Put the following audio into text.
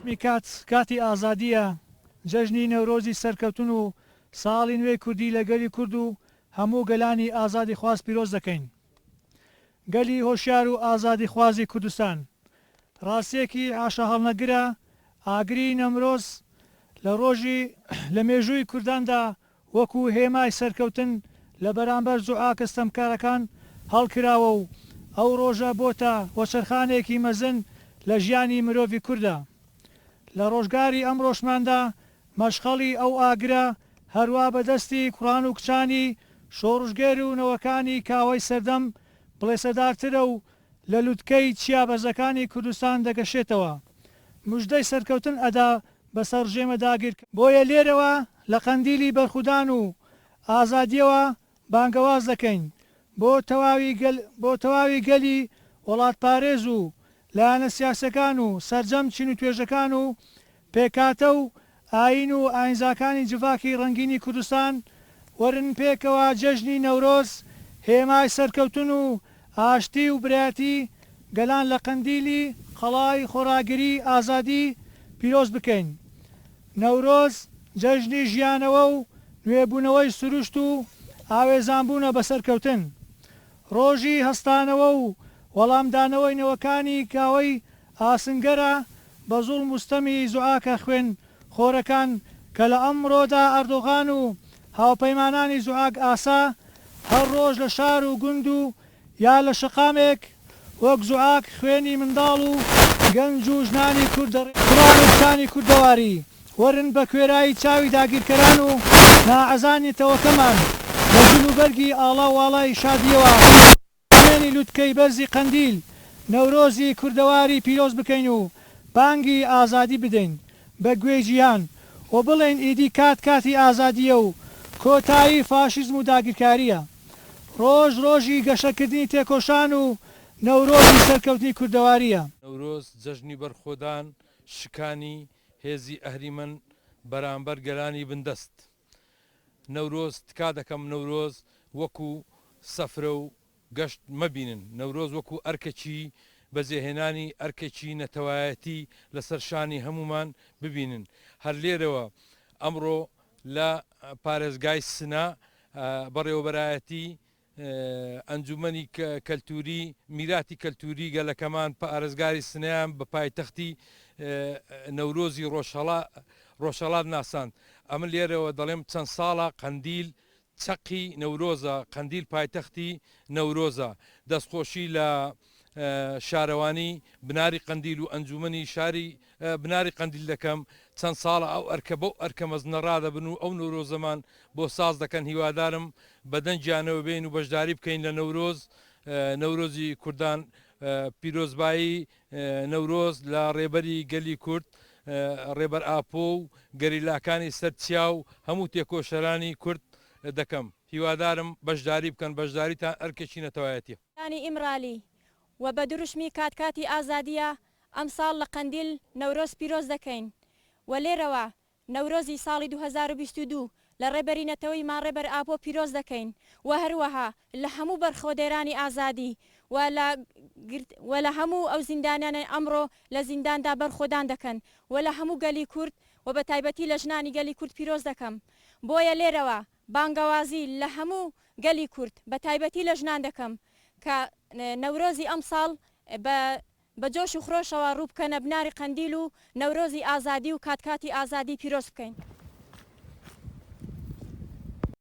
دروشمی کات کاتی ئازادییە، جەژنی نەورۆزی سەرکەوتن و ساڵی نوێی کوردی لە گەلی کورد و هەموو گەلانی ئازادیخواز پیرۆز دەکەین. گەلی هۆشیار و ئازادیخوازی کوردستان ڕاستییەکی حاشاهەڵنەگرە، ئاگری نەمرۆز لە ڕۆژی لە مێژووی کورداندا وەکو هێمای سەرکەوتن لە بەرامبەر زوعاکە ستەمکارەکان هەڵکراوە و ئەو ڕۆژە بۆتە وەچەرخانێکی مەزن لە ژیانی مرۆڤی کوردا. لە ڕۆژگاری ئەمڕۆشماندا مەشخەڵی ئەو ئاگرە هەروا بە دەستی کوڕان و کچانی شۆڕشگێر و نەوەکانی کاوەی سەردەم بڵێسەدارترە و لە لوتکەی چیا بەرزەکانی کوردستان دەگەشێتەوە مژدەی سەرکەوتن ئەدا بەسەر ڕژێمە داگیر بۆیە لێرەوە لە قەندیلی بەرخودان و ئازادیەوە بانگەواز دەکەین بۆ تەواوی بۆ تەواوی گەلی وەڵاتپارێز و لایەنە سیاسیەکان و سەرجەم چین و توێژەکان و پێکهاتە و ئایین و ئاینزاکانی جڤاکی ڕەنگینی کوردستان وەرن پێکەوە جەژنی نەورۆز هێمای سەرکەوتن و ئاشتی و برایەتی گەلان لە قەندیلی قەڵای خۆڕاگری ئازادی پیرۆز بکەین. نەورۆز جەژنی ژیانەوە و نوێبوونەوەی سروشت و ئاوێزانبوونە بە سەرکەوتن. ڕۆژی هەستانەوە و وەڵامدانەوەی نەوەکانی کاوەی ئاسنگەرە بە زوڵم و ستەمی زوعاکە خوێن خۆرەکان کە لە ئەمڕۆدا ئەردۆغان و هاوپەیمانانی زوعاک ئاسا هەر ڕۆژ لە شار و گوند و یا لە شەقامێک وەک زوعاک خوێنی منداڵ و گەنج و ژنانی کورد دەڕێژن. کوڕان و کچانی کوردەواری وەرن بە کوێرایی چاوی داگیرکەران و ناعەزانی نەتەوەکەمان بە جل و بەرگی ئاڵا و واڵای شادییەوە شوێنی لوتکەی بەرزی قەندیل نەورۆزی کوردەواری پیرۆز بکەین و بانگی ئازادی بدەین بە گوێی جیهان و بڵێین ئیدی کات کاتی ئازادییە و کۆتایی فاشیزم و داگیرکارییە. ڕۆژ ڕۆژی گەشەکردنی تێکۆشان و نەورۆزی سەرکەوتنی کوردەوارییە. نەورۆز جەژنی بەرخۆدان، شکانی هێزی ئەهریمەن بەرامبەر گەلانی بندەست. نەورۆز تکا دەکەم نەورۆز وەکو سەفرە و گەشت مەبینن، نەورۆز وەکو ئەرکەکی بەجێهێنانی ئەرکێکی نەتەوایەتی لەسەر شانی هەموومان ببینن. هەر لێرەوە ئەمڕۆ لە پارێزگای سنە بەڕێوەبەرایەتی ئەنجومەنی کەلتوری میراتی کەلتوری گەلەکەمان پارێزگاری سنەیان بە پایتەختی نەورۆزی ڕۆژهەڵات ناساند. ئەمن لێرەوە دەڵێم چەند ساڵە قەندیل چەقی نەورۆزە، قەندیل پایتەختی نەورۆزە. دەستخۆشی لە شارەوانی بناری قەندیل و ئەنجومەنی شاری بناری قەندیل دەکەم، چەند ساڵە ئەو ئەرکە بەو ئەرکە مەزنە ڕادەبن و ئەو نەورۆزەمان بۆ ساز دەکەن، هیوادارم بە دەنگیانەوە بێین و بەشداری بکەین لە نەورۆز، نەورۆزی کوردان. پیرۆزبایی نەورۆز لە ڕێبەری گەلی کورد ڕێبەر ئاپۆ و گەریلاکانی سەر چیا و هەموو تێکۆشەرانی کورد دەکەم. هیوادارم بەشداری بکەن، بەشداریتان ئەرکێکی نەتەوایەتیە. زیندانی ئیمرالی و بە دروشمی کات کاتی ئازادییە ئەمساڵ لە قەندیل نەورۆز پیرۆز دەکەین و لێرەوە نەورۆزی ساڵی 2022 لە ڕێبەری نەتەوەیمان ڕێبەر ئاپۆ پیرۆز دەکەین و هەروەها لە هەموو بەرخۆدێرانی ئازادی و لە و لە هەموو ئەو زیندانیانەی ئەمڕۆ لە زینداندا بەرخۆدان دەکەن و لە هەموو گەلی کورد و بە تایبەتی لە ژنانی گەلی کورد پیرۆز دەکەم. بۆیە لێرەوە بانگەوازی لە هەموو گەلی کورد بە تایبەتی لە ژنان دەکەم کە نەورۆزی ئەمساڵ بە بە جۆش و خرۆشەوە ڕوو بکەنە بناری قەندیل و نەورۆزی ئازادی و کات کاتی ئازادی پیرۆز بکەین.